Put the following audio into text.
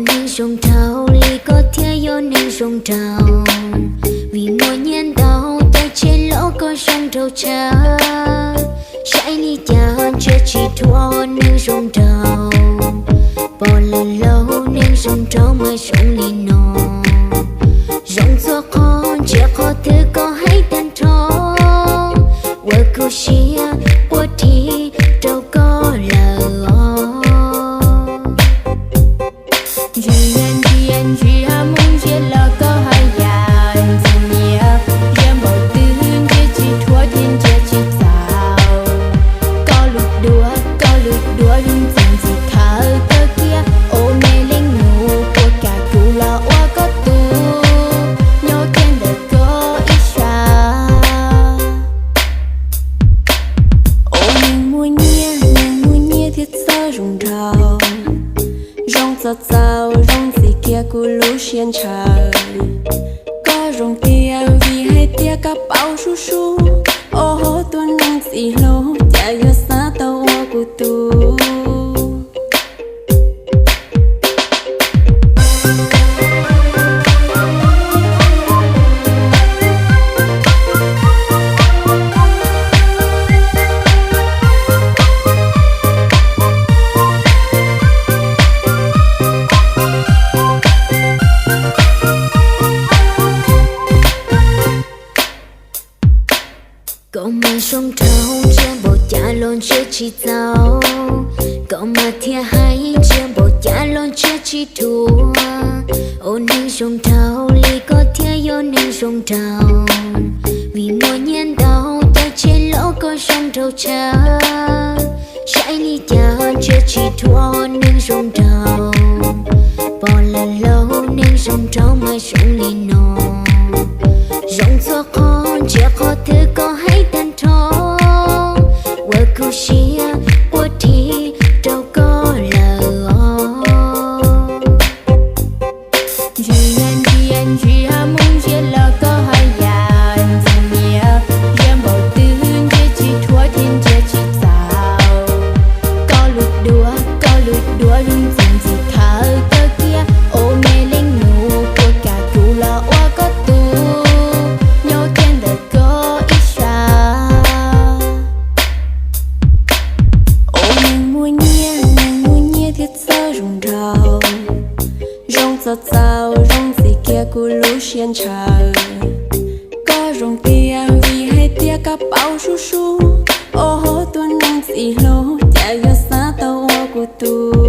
Neeg zoo nraug li koj thiaj yog neeg zoo nraug, vim muaj nyiaj ntau, caij tsheb loj koj zoo nraug tshaj. Saib li cas ntsia tsis dhuav neeg zoo nraug, pom lawm laug neeg zoo nraug mas zoo li no. Zoo txhua qhov ntsia qhov twg koj hais tag nrho, ua kuv siab quaj dhi rau koj lawm os. Ntsia ntsia ntsia mus ntsia los koj haj yam ntxim nyiam, ntsia npaum twg ntsia tsis dhuav thiab ntsia tsis txaus. Koj lub duav, koj lub duav zoo ntxim ntxim thawm kawg kiag, ua me leej nus puas kam kuv los ua koj tus, nyob kiag ntawm koj ib sab. Ua neeg muaj nyiaj, neeg muaj nyiaj thiaj txawj zoo nraug, zoo txaus txaus zoo ntxim kiag kuv lub siab ntshaw. Koj zoo tiag vim hais tias koj paub sub sub, ua hauv tus neeg txim hlub cas yuav xav tau ua kuv tus. Koj mas zoo nraug ntsia npaum cas los ntsia tsis txaus, koj mas thiaj hais ntsia npaum cas los ntsia tsis dhuav. Ua neeg zoo nraug li koj thiaj yog neeg zoo nraug, vim muaj nyiaj ntau, caij tsheb loj koj zoo nraug tshaj. Saib li cas ntsia tsis dhuav neeg zoo nraug, pom lawm laug neeg zoo nraug mas zoo li no. Zoo txhua qhov ntsia qhov twg koj hais tag nrho, ua kuv siab quaj dhi rau koj lawm os. Ntsia ntsia ntsia mus ntsia los koj haj yam ntxim nyiam, ntsia npaum twg ntsia tsis dhuav thiab ntsia tsis txaus. Koj lub duav, koj lub duav zoo ntxim ntxim thawm kawg kiag, ua me leej nus puas kam kuv los ua koj tus, nyob kiag ntawm koj ib sab. Ua neeg muaj nyiaj, neeg muaj nyiaj thiaj txawj zoo nraug, zoo txaus txaus zoo ntxim kiag kuv lub siab ntshaw. Koj zoo tiag vim hais tias koj paub sub sub, ua hauv tus neeg txim hlub cas yuav xav tau ua kuv tus.